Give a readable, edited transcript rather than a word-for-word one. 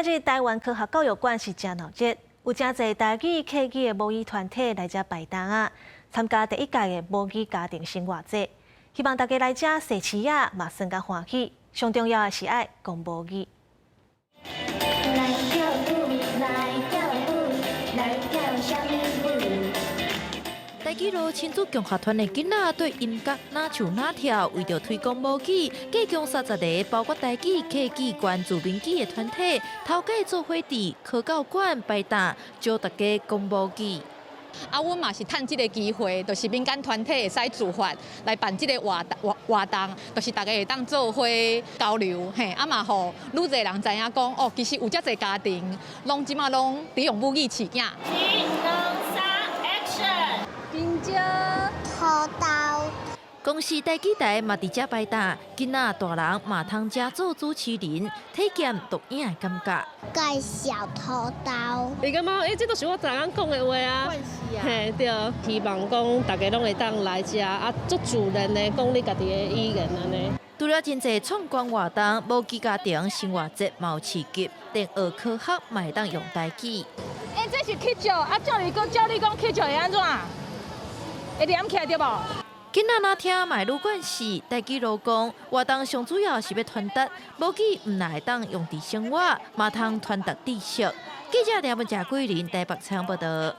這個臺灣科學教育館是誠鬧熱，有誠濟台語、客語的母語團體來遮擺檔仔，參加第一屆的母語家庭生活節，希望大家來遮踅市仔嘛耍甲歡喜。上重要的是愛講母語。來跳舞，來跳舞，來跳啥物舞？台基路親子共學團的囡仔對音樂若唱若跳，為著推廣母語，計共30個，包括台語、客語、原住民語的團體，頭擺做伙佇科教館擺檔，教大家講母語。啊，阮嘛是趁這个機會，就是民間團體會使自發來辦這个活動，就是大家會當做伙交流，嘿，啊嘛予愈濟人知影講，哦，其實有遮濟家庭，攏這馬攏佇用母語飼囝。一、兩、三，Action！香蕉、土豆。公視台語台嘛佇遮擺檔，囡仔大人嘛通遮做主持人，體驗錄影的感覺。介紹土豆。伊感覺，欸，這都是我逐工講的話啊。嘿，對，希望講大家攏會當來遮，啊，足自然的講你家己的語言按呢。除了真濟創觀活動，母語家庭生活節嘛有市集，連學科學嘛會當用台語。欸，這是乞石，啊，照你講乞石會按怎？會連起來對無？囡仔若聽嘛會愈慣勢，台基路講活動上主要是欲傳達母語，毋但會當用佇生活，嘛通傳達知識。記者梁文佳桂林台北採訪報道。